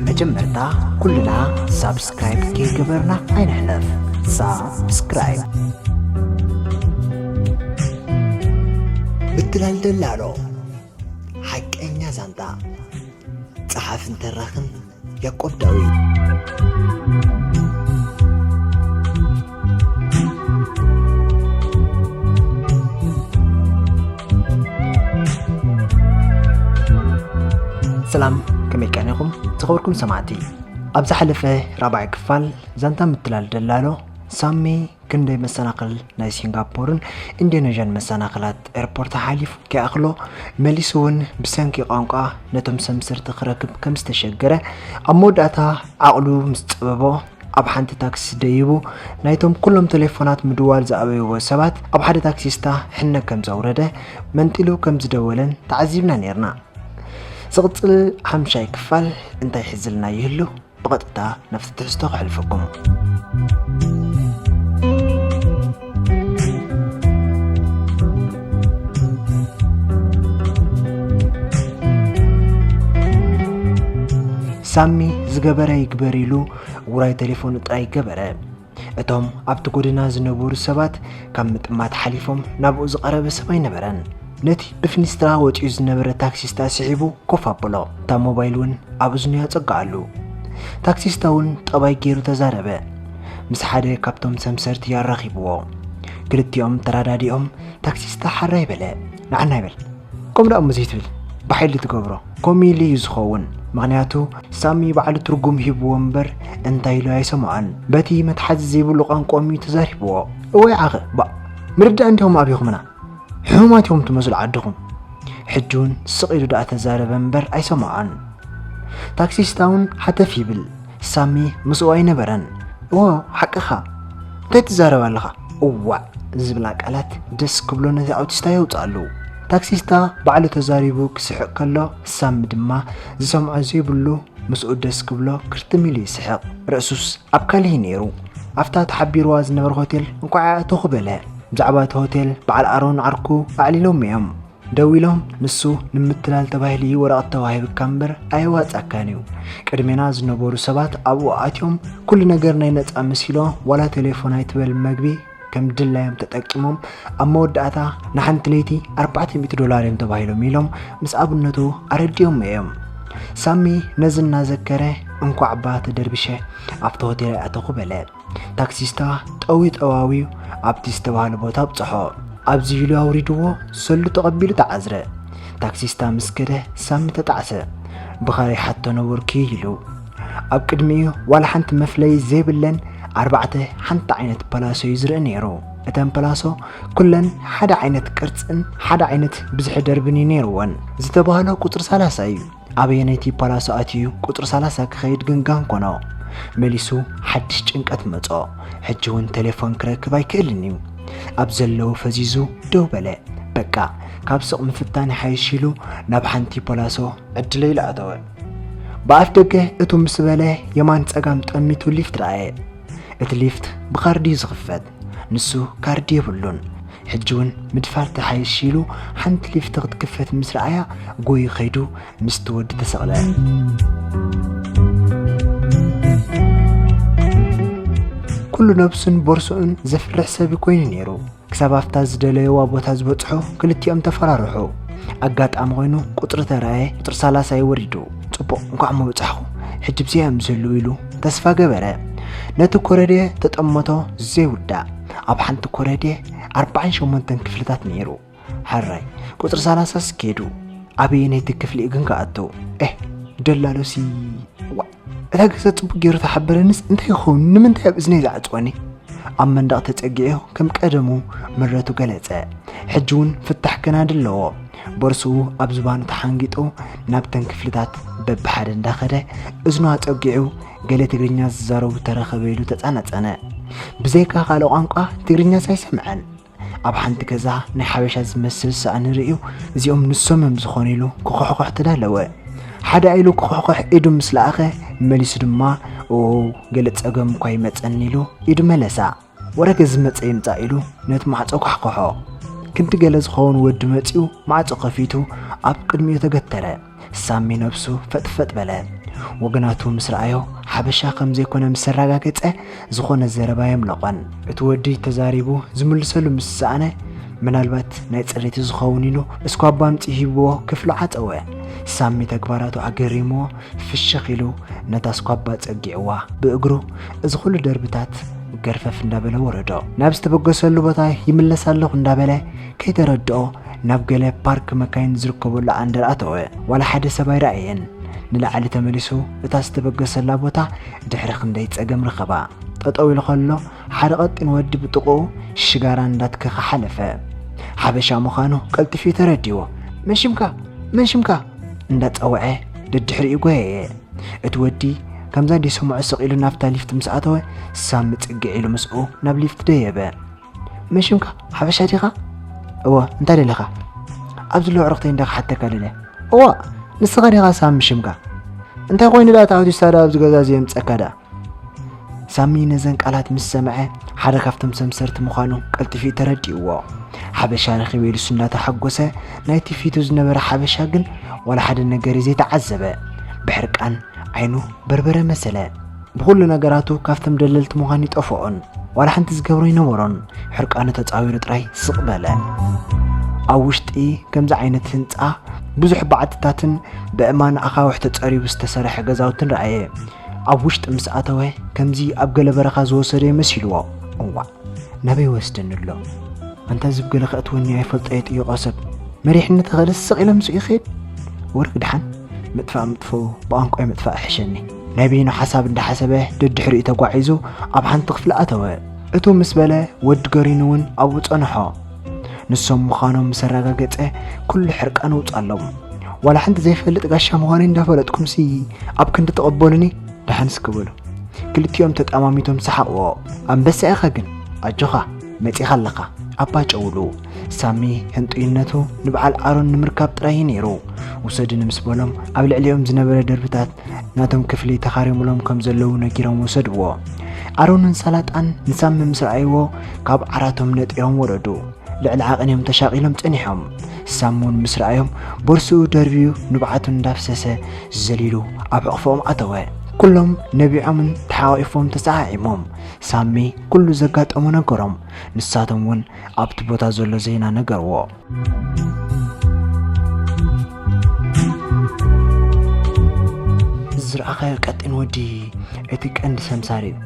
መጀመርታ ኩልና ሳብስክራይብ ከይገበርና ኣይንሕለፍ። ሳብስክራይብ። ብትላል ደላሎ ሓቀኛ ዛንታ፣ ጸሓፍን ተራኽን ያዕቆብ ዳዊት። ሰላም፣ ከመይ ቀኒኹም ዝኸበርኩም ሰማዕቲ? ኣብ ዝሓለፈ ራብዓይ ክፋል ዛንታ ምትላል ደላሎ ሳሚ ክንደይ መሰናኽል ናይ ሲንጋፖርን ኢንዶኔዥያን መሰናኽላት ኤርፖርት ሓሊፉ ከይኣኽሎ፣ መሊሱ እውን ብሰንኪ ቋንቋ ነቶም ሰምሰርቲ ክረክብ ከም ዝተሸገረ፣ ኣብ መወዳእታ ዓቕሉ ምስ ጸበቦ ኣብ ሓንቲ ታክሲ ደይቡ ናይቶም ኩሎም ቴሌፎናት ምድዋል ዝኣበይዎ ሰባት ኣብ ሓደ ታክሲስታ ሕነ ከም ዘውረደ መንጢሉ ከም ዝደወለን ተዓዚብና ነይርና። ዝቕጽል ሓምሻይ ክፋል እንታይ ሒዝልና ይህሉ? ብቐጥታ ናብቲ ትሕዝቶ ከሕልፈኩም። ሳሚ ዝገበረ ይግበር ኢሉ ውራይ ቴሌፎኑ ጥራይ ገበረ። እቶም ኣብቲ ጎደና ዝነበሩ ሰባት ካብ ምጥማት ሓሊፎም ናብኡ ዝቐረበ ሰብ ኣይነበረን። ነቲ ብፍኒስትራ ወጺኡ ዝነበረ ታክሲስታ ስሒቡ ኮፍ ኣበሎ። እታ ሞባይል እውን ኣብ እዝኑ ያጸግኣሉ። ታክሲስታ እውን ጠባይ ገይሩ ተዛረበ። ምስ ሓደ ካብቶም ሰምሰርቲ ኣራኺብዎ። ክልቲኦም ተራዳዲኦም ታክሲስታ ሓራይ በለ። ንዓና ይበል። ከምኡ ደኣ እሞ ዘይትብል፣ ብሓይሊ ትገብሮ። ከምኡ ኢሉ እዩ ዝኸውን። ምኽንያቱ ሳሚ ባዕሉ ትርጉም ሂብዎ እምበር እንታይ ኢሉ ኣይሰምዖን። በቲ መትሓዚ ዘይብሉ ቋንቋኦም እዩ ተዛሪብዎ። እወ ይዓኸ፣ ባእ፣ ምርዳእ እንዲኹም ኣብኹምና። ሕሙማት ኢኹም ትመስሉ ዓድኹም። ሕጂ እውን ስቕ ኢሉ ደኣ ተዛረበ እምበር ኣይሰምዖን። ታክሲስታ እውን ሓተፍ ይብል። ሳሚ ምስኡ ኣይነበረን። እወ፣ ሓቅኻ። እንታይ ትዛረብ ኣለኻ? እዋዕ ዝብላ ቃላት ደስ ክብሎ ነቲ ኣውቲስታ የውፅኣሉ። ታክሲስታ ባዕሉ ተዛሪቡ ክስሕቕ ከሎ፣ ሳሚ ድማ ዝሰምዖ ዘይብሉ ምስኡ ደስ ክብሎ ክርትም ኢሉ ይስሕቕ። ርእሱስ ኣብ ካልእ እዩ ነይሩ። ኣብታ ተሓቢርዋ ዝነበረ ሆቴል እንኳዕ ኣእተኹ በለ። ብዛዕባ እቲ ሆቴል በዓል ኣሮን ዓርኩ ኣዕሊሎም እዮም። ደዊሎም፣ ንሱ ንምትላል ተባሂሉ እዩ ወረቐት ተዋሂብካ እምበር ኣየዋጻካን እዩ። ቅድሜና ዝነበሩ ሰባት ኣብኡ ኣትዮም ኩሉ ነገር ናይ ነጻ መሲሎ፣ ዋላ ቴሌፎን ኣይትበል መግቢ ከም ድላዮም ተጠቂሞም፣ ኣብ መወዳእታ ንሓንቲ ለይቲ ኣርባዕተ ሚእቲ ዶላር እዮም ተባሂሎም ኢሎም ምስ ኣብነቱ ኣረዲኦም እዮም። ሳሚ ነዚ እናዘከረ፣ እንኳዕ እባ ተደርቢሸ ኣብቲ ሆቴል ኣይኣተኹ በለ። ታክሲስታ ጠዊ ጠዋዊዩ ኣብቲ ዝተባህለ ቦታ ኣብጽሖ። ኣብዚ ኢሉ ኣውሪድዎ፣ ሰሉ ተቐቢሉ ተዓዝረ። ታክሲስታ ምስ ከደ ሳሚ ተጣዕሰ። ብኻሪ ሓቶ ነበርኪ ኢሉ። ኣብ ቅድሚኡ ዋላ ሓንቲ መፍለዪ ዘይብለን ኣርባዕተ ሓንቲ ዓይነት ፓላሶ እዩ ዝርኢ ነይሩ። እተን ፓላሶ ኩለን ሓደ ዓይነት ቅርጽን ሓደ ዓይነት ብዝሒ ደርብን እዩ ነይርወን። ዝተባህሎ ቁጽሪ ሰላሳ እዩ። ኣበየነይቲ ፓላሶ ኣትዩ ቁጽሪ ሰላሳ ክኸይድ ግን ጋንኮኖ። መሊሱ ሓድሽ ጭንቀት መጾ። ሕጂ እውን ቴሌፎን ክረክብ ኣይክእልን እዩ። ኣብ ዘለዎ ፈዚዙ ደው በለ። በቃ፣ ካብ ሱቕ ምፍታን ይሓይሽ ኢሉ ናብ ሓንቲ ፓላሶ ዕድለይ ኢሉ ኣተወ። ብኣፍ ደገ እቱ ምስ በለ የማን ጸጋም ጠሚቱ ሊፍት ረኣየ። እቲ ሊፍት ብካርድ እዩ ዝኽፈት። ንሱ ካርድ የብሉን። ሕጂ እውን ምድፋር ተሓይሽ ኢሉ ሓንቲ ሊፍት ክትክፈት ምስ ረኣያ ጎዩ ከይዱ ምስቲ ወዲ ተሰቕለ። ኩሉ ነብሱን ቦርሶኡን ዘፍርሕ ሰብ ኮይኑ ነይሩ። ክሳብ ኣብታ ዝደለየዋ ቦታ ዝበጽሑ ክልቲኦም ተፈራርሑ። ኣጋጣሚ ኮይኑ ቁጽሪ ተራእየ፣ ቁጽሪ ሰላሳ እዩ ወሪዱ። ጽቡቕ፣ እንኳዕ እሞ በጻሕኹ። ሕጂ ብዚኣ እዮም ዘለዉ ኢሉ ተስፋ ገበረ። ነቲ ኮረድየ ተጠመቶ ዘይውዳእ። ኣብ ሓንቲ ኮረድየ ኣርባዓን ሸሞንተን ክፍልታት ነይሩ። ሕራይ፣ ቁጽሪ ሰላሳ ስኬዱ። ኣበየነይቲ ክፍሊ ግን ክኣቱ? ኤህ፣ ደላሎሲ፣ ዋእ፣ እታ ገዛ ጽቡቕ ገይሩ ተሓበረንስ እንታይ ይኸውን? ንምንታይ ኣብ እዝነይ ዝዓጽወኒ? ኣብ መንደቕ ተጸጊዑ ከም ቀደሙ ምረቱ ገለጸ። ሕጂ እውን ፍታሕ ከናዲ ኣለዎ። ቦርስኡ ኣብ ዝባኑ ተሓንጊጡ ናብተን ክፍልታት በብሓደ እንዳኸደ እዝኑ ኣጸጊዑ ገለ ትግርኛ ዝዛረቡ ተረኸበ ኢሉ ተጸናጸነ። ብዘይካ ካልእ ቋንቋ ትግርኛስ ኣይሰምዐን። ኣብ ሓንቲ ገዛ ናይ ሓበሻ ዝመስል ሳእኒ ርእዩ፣ እዚኦም ንሶም እዮም ዝኾኑ ኢሉ ክኹሕኩሕ ተዳለወ። ሓደ ኢሉ ክኹሕኩሕ ኢዱ ምስ ለኣኸ፣ መሊሱ ድማ፣ ኦ፣ ገለ ጸገም እኳ ይመጸኒ ኢሉ ኢዱ መለሳ። ወረ ገ ዝመጸ ይምጻእ ኢሉ ነቲ ማዕጾ ኳሕኮሖ። ክንዲ ገለ ዝኸውን ወዲ መጺኡ ማዕጾ ከፊቱ ኣብ ቅድሚኡ ተገተረ። ሳሚ ነብሱ ፈጥፈጥ በለ። ወገናቱ ምስ ረኣዮ ሓበሻ ከም ዘይኮነ ምስ ኣረጋገጸ ዝኾነ ዘረባ የምለቖን። እቲ ወዲ ተዛሪቡ ዝምልሰሉ ምስ ሰኣነ ምናልባት ናይ ጽሬቱ ዝኸውን ኢሉ እስኳባ ኣምጺኡ ሂብዎ ክፍሉ ዓጸወ። ሳሚ ተግባራቱ ኣገሪምዎ ፍሽኽ ኢሉ ነታ እስኳባ ጸጊዕዋ ብእግሩ እዚ ኩሉ ደርብታት ገርፈፍ እንዳበለ ወረዶ። ናብ ዝተበገሰሉ ቦታ ይምለስ ኣለኹ እንዳበለ ከይተረድኦ ናብ ገለ ፓርክ መካይን ዝርከበሉ ኣንደር ኣተወ። ዋላ ሓደ ሰብ ኣይረኣየን። ንላዕሊ ተመሊሱ እታ ዝተበገሰላ ቦታ ድሕሪ ክንደይ ጸገም ረኸባ። ጠጠው ኢሉ ከሎ ሓደ ቀጢን ወዲ ብጥቕኡ ሽጋራ እንዳትከኸ ሓለፈ። ሓበሻ ምዃኑ ቀልጢፉ ተረዲዎ። "መን ሽምካ? መን ሽምካ?" እንዳጸውዐ ደድሕሪኡ ጎየየ። እቲ ወዲ ከምዛ እንዲሰምዖ ስቕ ኢሉ ናብታ ሊፍት ምስ ኣተወ ሳሚ ጽግዕ ኢሉ ምስኡ ናብ ሊፍት ደየበ። "መን ሽምካ? ሓበሻ ዲኻ?" "እወ፣ እንታይ ደለኻ?" "ኣብዚ ዘሎ ኣዕሩኽተይ እንዳ ክሓተካ ደለ?" "እወ፣ ንስኻ ዲኻ ሳሚ ሽምካ? እንታይ ኮይኑ ደኣ እቲ ኣውቲስታ ደኣ ኣብዚ ገዛ እዚ የምጸካ ደኣ?" ሳሚ ነዘን ቃላት ምስ ሰምዐ ሓደ ካብቶም ሰምሰርቲ ምዃኑ ቀልጢፉ ተረዲእዎ። ሓበሻ ረኺበ ኢሉስ እንዳተሓጎሰ ናይቲ ፊቱ ዝነበረ ሓበሻ ግን ዋላ ሓደ ነገር ዘይተዓዘበ። ብሕርቃን ዓይኑ በርበረ መሰለ። ብኹሉ ነገራቱ ካብቶም ደለልቲ ምዃን ይጠፍኦን ዋላ ሓንቲ ዝገብሮ ይነበሮን። ሕርቃኑ ተጻዊሩ ጥራይ ስቕ በለ። ኣብ ውሽጢ ከምዚ ዓይነት ህንጻ ብዙሕ ባዕትታትን ብእማን ኣኻውሕ ተጸሪቡ ዝተሰርሐ ገዛውትን ረኣየ። ኣብ ውሽጢ ምስ ኣተወ ከምዚ ኣብ ገለ በረኻ ዝወሰደ ይመሲልዎ። እዋእ፣ ናበይ ወስደኒ ኣሎ? ኣንታ ዝብ ገለ ከእትወኒ ኣይፈልጦ እየ ጥይቆ ሰብ። መሪሕነት ኸልስ ስቕ ኢለ ምስኡ ይኸይድ? ወርግ ድሓን ምጥፋእ ምጥፍኡ ብቋንቋይ ምጥፋእ ሕሸኒ። ናይ በይኑ ሓሳብ እንዳሓሰበ ደድሕሪኡ ተጓዒዙ ኣብ ሓንቲ ክፍሊ ኣተወ። እቱ ምስ በለ ወዲ ገሪኑ እውን ኣብኡ ጸንሖ። ንሶም ምዃኖም ምስ ኣረጋገጸ ኩሉ ሕርቃን ውጻሎም። ዋላ ሓንቲ ዘይፈልጥ ጋሻ ምዃነይ እንዳፈለጥኩምሲ ኣብ ክንዲ ተቐበሉኒ ደሓን እስኪ በሉ። ክልቲኦም ተጠማሚቶም ሰሓቕዎ። ኣንበሳ ኢኻ ግን ኣጆኻ መጺኻ ኣለኻ። ኣባ ጨውሉ ሳሚ ህንጡይነቱ ንበዓል ኣሮን ንምርካብ ጥራይ እዩ ነይሩ። ውሰድኒ ምስ በሎም ኣብ ልዕሊኦም ዝነበረ ደርብታት ናቶም ክፍሊ ተኻሪሙሎም ከም ዘለዉ ነጊሮም ወሰድዎ። ኣሮንን ሳላጣን ንሳሚ ምስ ረኣይዎ ካብ ዓራቶም ነጢሮም ወረዱ። ልዕሊ ዓቐን እዮም ተሻቒሎም ጸኒሖም። ሳሚ እውን ምስ ረኣዮም ቦርስኡ ደርብዩ ንብዓቱ እንዳፍሰሰ ዘሊሉ ኣብ ሕቕፎም ኣተወ። ኩሎም ነቢዖምን ተሓቋቒፎም ተሰዓዒሞም ሳሚ ኩሉ ዘጋጠሞ ነገሮም። ንሳቶም እውን ኣብቲ ቦታ ዘሎ ዜና ነገርዎ። ዝረኣኻዮ ቀጢን ወዲ እቲ ቀንዲ ሰምሳሪ እዩ።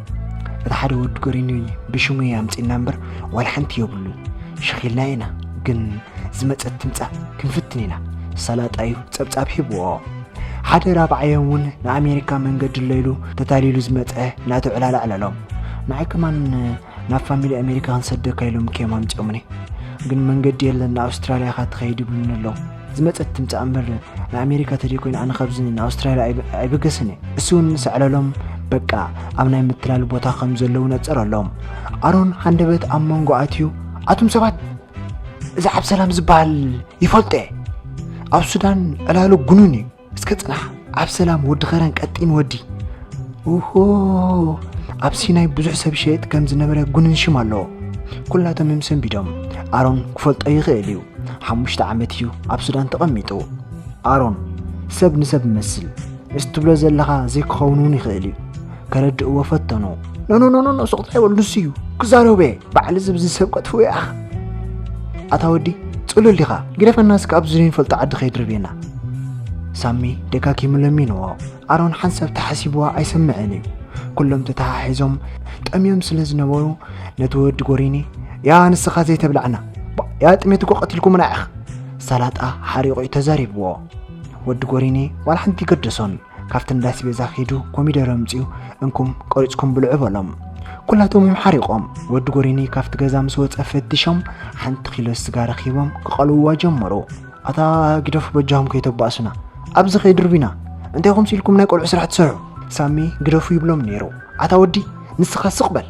እቲ ሓደ ወዲ ጎሪኒ ብሽሙ ኣምጺእና እምበር ዋላ ሓንቲ የብሉን። ሽኺልና ኢና፣ ግን ዝመጸት ትምጻእ ክንፍትን ኢና። ሰላጣ እዩ ጸብጻብ ሂብዎ። ሓደ ራብዓዮም እውን ንኣሜሪካ መንገዲ ኣሎ ኢሉ ተታሊሉ ዝመጸ ናቱ ዕላል ኣዕለሎም። ንዓይ ከማን ናብ ፋሚሊ ኣሜሪካ ክንሰደካ ኢሎም እዮም ኣምጺኦምኒ። ግን መንገዲ የለን፣ ንኣውስትራልያኻ ትኸይድ ይብሉኒ ኣለዉ። ዝመጸት ትምጻእ እምበር ንኣሜሪካ ተደይኮይኑ ኣነ ካብዚ ንኣውስትራልያ ኣይብ-፣ ኣይብገስን እየ። እሱ እውን ምስ ኣዕለሎም በቃ ኣብ ናይ ምትላል ቦታ ከም ዘለዉ ነጸረሎም። ኣሮን ሃንደበት ኣብ መንጎ ኣትዩ፣ ኣቱም ሰባት፣ እዚ ዓብሰላም ዝበሃል ይፈልጦ እየ። ኣብ ሱዳን ዕላሉ ግኑን እዩ። እስከ ጽናሕ፣ ዓብሰላም ወዲ ኸረን ቀጢን ወዲ። ኦሆ፣ ኣብ ሲናይ ብዙሕ ሰብ ይሸየጥ ከም ዝነበረ ግኑን ሽም ኣለዎ። ኩላቶም እዮም ሰንቢዶም። ኣሮን ክፈልጦ ይኽእል እዩ። ሓሙሽተ ዓመት እዩ ኣብ ሱዳን ተቐሚጡ። ኣሮን፣ ሰብ ንሰብ ይመስል። ምስ ትብሎ ዘለኻ ዘይክኸውን እውን ይኽእል እዩ። ከረድእዎ ፈተኑ። ኖ፣ ኖ፣ ኖ፣ ኖ፣ ኖ፣ ስቕ ጥራይ በሉ፣ ንሱ እዩ ክዛረብ እየ። ባዕሊ ዝብዚ ሰብ ቀጥፍኡ ይኣኽ። ኣታ ወዲ፣ ጽሉል ዲኻ? ግደፈና እስከ ኣብዚ ዘይንፈልጦ ዓዲ ከይድርብየና። ሳሚ ደጋጊሙ ለሚንዎ። ኣሮን ሓንሳብ ተሓሲብዋ ኣይሰምዕን እዩ። ኩሎም ተተሓሒዞም ጠምዮም ስለ ዝነበሩ ነቲ ወዲ ጎሪኒ፣ "ያ ንስኻ ዘይተብላዕና፣ ባ-፣ ያ ጥሜት እኮ ቀቲልኩምና ኢኻ." ሰላጣ ሓሪቑ እዩ ተዛሪብዎ። ወዲ ጎሪኒ ዋላ ሓንቲ ይገደሶን። ካብቲ እንዳ ኣስቤዛ ኺዱ ኮሚደረ ኣምጺኡ፣ "እንኩም ቆሪጽኩም ብልዑ" በሎም። ኩላቶም እዮም ሓሪቖም። ወዲ ጎሪኒ ካብቲ ገዛ ምስ ወጸ ፈቲሾም ሓንቲ ኪሎ ስጋ ረኺቦም ክቐልውዋ ጀመሩ። "ኣታ ግደፉ በጃኹም ከይተባእሱና፣ ኣብዚ ከይድርቢና፣ እንታይ ኢኹም ኢልኩም ናይ ቆልዑ ስራሕ ትሰርሑ?" ሳሚ ግደፉ ይብሎም ነይሩ። "ኣታ ወዲ ንስኻ ስቕ በል፣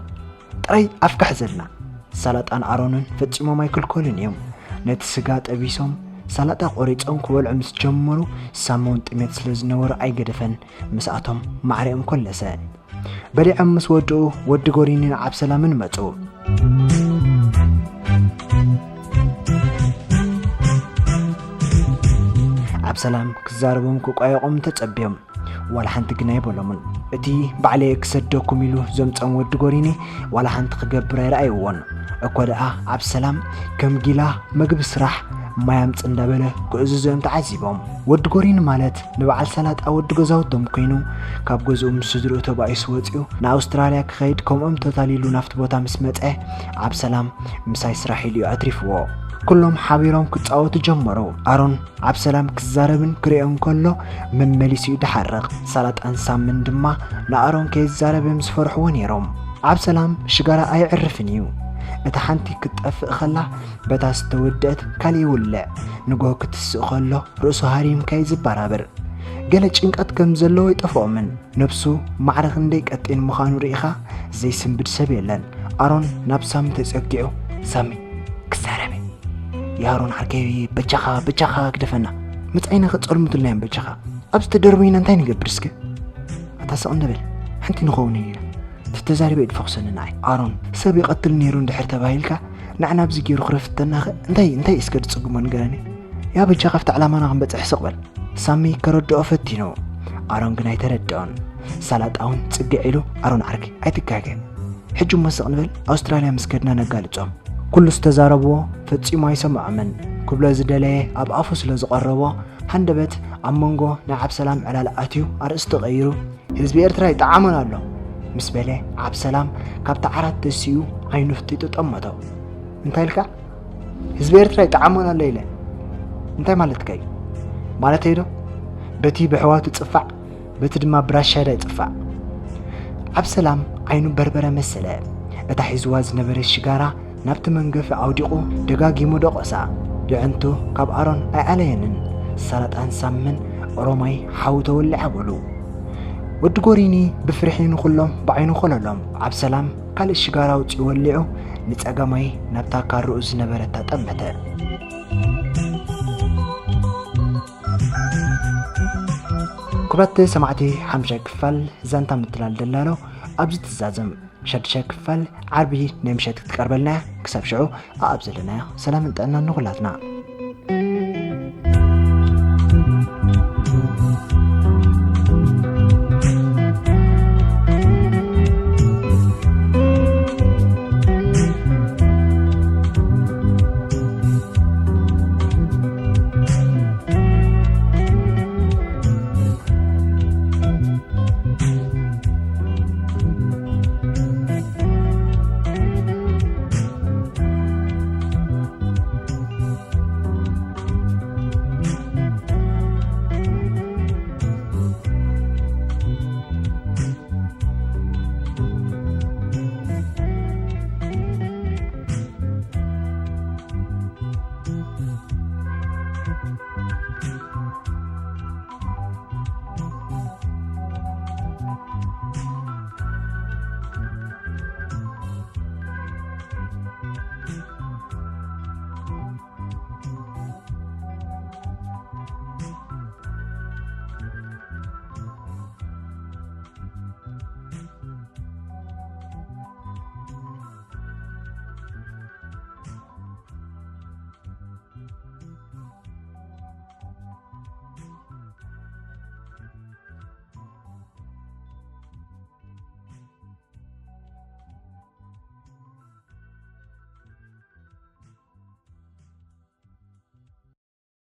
ጥራይ ኣፍካ ሕዘልና።" ሰላጣን ኣሮንን ፈጺሞም ኣይክልከሉን እዮም። ነቲ ስጋ ጠቢሶም ሰላጣ ቆሪጾም ክበልዑ ምስ ጀመሩ ሳሚ እውን ጥሜት ስለ ዝነበሮ ኣይገደፈን። ምስኣቶም ማዕሪኦም ኮለሰ። በሊዖም ምስ ወድኡ ወዲ ጎሪኒን ዓብሰላምን መጹ። ዓብሰላም ክዛረቦም ክቋየቖም ተጸብዮም። ዋላ ሓንቲ ግን ኣይበሎምን። እቲ ባዕለየ ክሰደኩም ኢሉ ዘምጸም ወዲ ጎሪኒ ዋላ ሓንቲ ክገብር ኣይረኣይዎን። እኮ ደኣ ኣብ ሰላም ከም ጊላ መግቢ ስራሕ ማይ ኣምጽ እንዳበለ ክእዝዞ እዮም ተዓዚቦም። ወዲ ጎሪኒ ማለት ንበዓል ሰላጣ ወዲ ገዛውቶም ኮይኑ ካብ ገዝኡ ምስ ስድርኡ ተባኢሱ ወጺኡ ንኣውስትራልያ ክኸይድ ከምኦም ተታሊሉ ናብቲ ቦታ ምስ መጸ ኣብ ሰላም ምሳይ ስራሕ ኢሉ እዩ ኣትሪፍዎ። ኩሎም ሓቢሮም ክጻወቱ ጀመሩ። ኣሮን ኣብ ሰላም ክዛረብን ክርእዮን ከሎ መመሊሱ እዩ ድሓርቕ። ሳላጣን ሳምን ድማ ንኣሮን ከይዛረብ እዮም ዝፈርሕዎ ነይሮም። ኣብ ሰላም ሽጋራ ኣየዕርፍን እዩ። እታ ሓንቲ ክትጠፍእ ከላ በታ ዝተወደአት ካልእ ይውልዕ። ንጎ ክትስእ ከሎ ርእሱ ሃሪምካ እዩ ዝበራብር። ገለ ጭንቀት ከም ዘለዎ ይጠፍኦምን። ነብሱ ማዕረ ክንደይ ቀጢን ምዃኑ ርኢኻ ዘይስንብድ ሰብ የለን። ኣሮን ናብ ሳሚ ተጸጊዑ፣ ሳሚ፣ ክዛረበ። የኣሮን ዓርከይ፣ በጃኻ፣ በጃኻ ግደፈና። መጻኢና ከጸልሙትልና እዮም በጃኻ። ኣብ ዝተደርበዩና እንታይ ንገብር እስከ? ኣታ ስቕ እንደ በል። ሓንቲ ንኸውን ኢና። ተተዛሪበ ይድፈኽሰኒ ንዓይ። ኣሮን፣ ሰብ ይቐትል ነይሩ እንድሕር ተባሂልካ፣ ንዓና ኣብዚ ገይሩ ክረፍተናኸ እንታይ፣ እንታይ እስከ ዝጽግሞ ንገረኒ? ያ በጃኻ ኣብቲ ዕላማና ክንበጽሕ ስቕ በል። ሳሚ ከረድኦ ፈቲኑ። ኣሮን ግን ኣይተረድኦን። ሳላጣ እውን ጽግዕ ኢሉ፣ ኣሮን ዓርከይ፣ ኣይትጋገ። ሕጂ እሞ ስቕ ንበል፣ ኣውስትራልያ ምስ ከድና ነጋልጾም። ኩሉ ዝተዛረብዎ ፈጺሙ ኣይሰምዖምን። ክብሎ ዝደለየ ኣብ ኣፉ ስለ ዝቐረቦ፣ ሃንደበት ኣብ መንጎ ናይ ዓብሰላም ዕላል ኣትዩ ኣርእስቱ ቀይሩ፣ ህዝቢ ኤርትራ ይጠዓሞን ኣሎ ምስ በለ፣ ዓብሰላም ካብቲ ዓራት ተሲኡ ዓይኑ ፍጢጡ ጠመቶ። እንታይ ኢልካ? ህዝቢ ኤርትራ ይጠዓሞን ኣሎ ኢለ። እንታይ ማለትካ እዩ? ማለተይ ዶ? በቲ ብሕዋቱ ጽፋዕ፣ በቲ ድማ ብራሻዳ ይጽፋዕ። ዓብሰላም ዓይኑ በርበረ መሰለ። እታ ሒዝዋ ዝነበረ ሽጋራ ናብቲ መንገፊ ኣውዲቑ ደጋጊሙ ደቖሳ። የዕንቱ ካብ ኣሮን ኣይኣለየንን። ሳላጣን ሳምን ኦሮማይ ሓዊ ተወሊዓ በሉ። ወዲ ጎሪኒ ብፍርሒ ንኹሎም ብዓይኑ ኮለሎም። ዓብሰላም ካልእ ሽጋራ ኣውጺኡ ወሊዑ ንጸጋማይ ናብታ ካርኡ ዝነበረታ ጠመተ። ክቡራት ሰማዕቲ፣ ሓምሻይ ክፋል ዛንታ ምትላል ደላሎ ኣብዚ ትዛዘም። ሸድሻይ ክፋል ዓርቢ ናይ ምሸት ክትቀርበልና እያ። ክሳብ ሽዑ ኣብ ዘለናዮ ሰላምን ጥዕናን ንኹላትና።